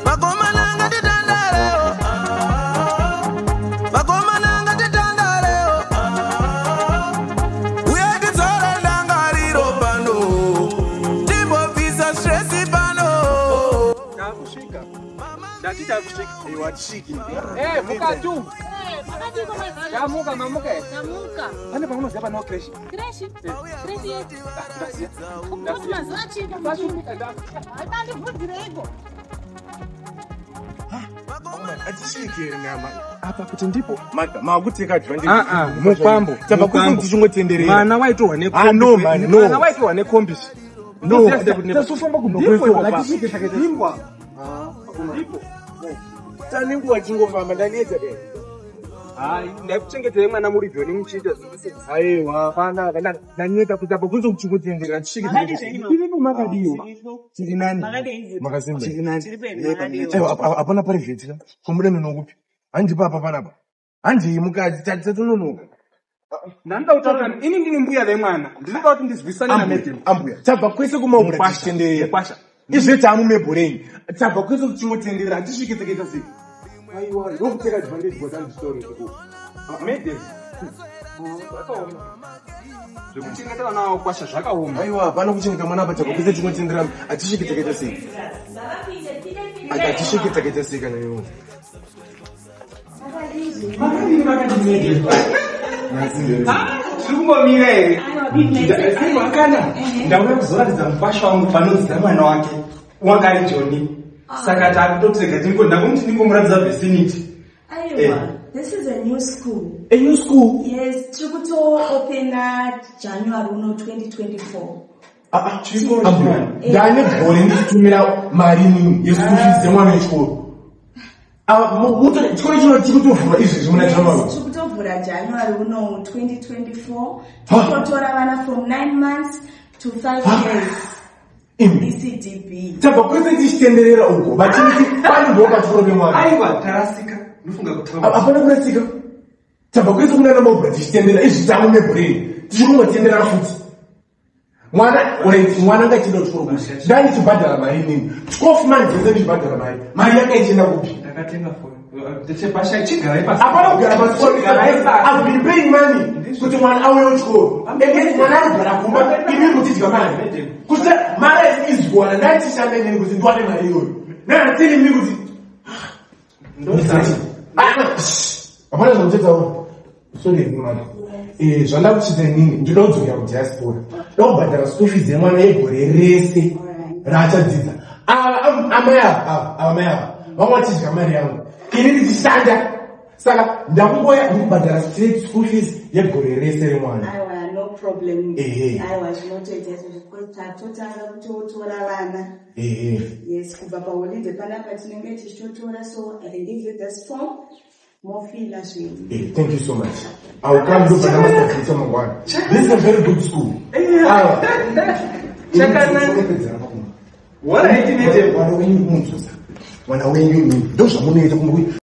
Vakomana ngatitandarewo, vakomana ngatitandarewo, uye tidzore ndangariro pano, timbobvisa stress pano. Takusvika. Ndati takusvika. Watisviki. Eh, mukatu. Makadiko mazana. Tamuka mamuka. Eh. Tamuka. Pane paunoziva pane creche. Creche? Creche yetu. Ndasiya. Kuti mazuva achinja. Pasvika ndasiya. Andibvunzireiko. Atisviki here nyama? Apa kuti ndipo. Makuteka advantage. Ah ah, mukwambo. Tabva kwese tichingotsenderera. Mwana waitorwa nekombi. Ah, no, man, no. Mwana waitorwa nekombi. No, tasofamba Ndipo kubva. Ndipo. Ndipo. Tane nguva tichingofamba, ndanetsa dai. Hayi, ndakuchengeterei mwana muri joni muchiita zvese. Aiwa, pana ndaneta kuti apa kunze kuchingotsenderera atisviki. Iripo makadiwa. Tiri nani? Makasimba. Tiri nani? Aiwa, hapana pari zvetira. Komuda nokupi? Handipo apa panapa. Handii mukadzi, tatononoka. Ndanoda kutaura ini ndini mbuya vemwana. Ndinoda kuti ndizwisane na madam. Ambuya, tabva kwese kumaubra Mukwasha, tichitenderera. mukwasha. Izve taamumebhoreni. Tabva kwese kuchingotenderera, hatisviki takaita sei? Aiwa, ndokuteka advantage because I'm story. Madam. Zvakaoma. Zvekuchengeta vana vakwasha zvakaoma. Aiwa, hapana kuchengeta mwana apa, tabva kwese tichingotenderera, hatisviki takaita sei? Hatisviki takaita sei kana iwo? Makadini makadini madam? Zviri kungomira here? Aiwa kana ndauya kuzoratidza mukwasha wangu panodzidza mwana wake wanga ari Joni. Saka takutotirega tingo ndakuti ndingomuratidza vicinity. Aiwa, this is a new school. A new school? Yes, tiri kutoopena January uno 2024. Ah, ah, ambuya, ndane gore ndichitumira mari inini yeschool fees dzemwana wechikoro. Ah, chikoro chino tiri kutovhura izvezvi muna January. Yes, tiri kutovhura January uno 2024. Tiri kutotora vana from 9 months to 5 years. Imi. ECDB. Tabva kwese tichitenderera uko, vachiti pano ndo pachikoro pemwana. Aiwa tarasika. Ndofunga kutaura. Hapana kurasika. Tabva kwese kunana maubra tichitenderera, izvi taamumebhoreni. Tichingotendera futi. Mwana, alright, mwana ngachienda kuchikoro kupi? Ndandichibhadhara mari inini. 12 months dzese ndichibhadhara mari. Mari yanga ichienda kupi? Ndakatenga phone. Ndechepasha chigarai pasi. Hapana kugara pasi. Chigarai pasi. I've been paying money kuti mwana auye kuchikoro. And then mwana anogara kumba, imi muchidya mari. Kuti mari izwana, ndaichishanda inini kuti ndiwane mari iyoyo. Now telling me kuti Ah, shh. Hapana zvamuchetaura. Sorry mwana. Zvanda kuchita inini, ndinoda kudzokera kudiaspora. Ndoda kubhadhara school fees yemwana yegore rese raachadzidza. Ava amai ava, ava, ava mai ava, vamwe vachidya mari yangu. Ini ndichishanda. Saka ndakungoya ndikubhadhara straight school fees yegore rese remwana. Aiwa, no problem. Ehe. Aiwa, zvinotoita izvozvo because tatotanga kutotora vana. Ehe. Yes, kubva paholiday panapa tinenge tichitotora, so I can give you this form. Mofila zvenyu. Thank you so much. I will come look at the mangwana. This is a very good school. Awa. Chakanaka. Alright, madam. Mwana wenyu munzvisa. Mwana wenyu ndo zvamunoita kumbe.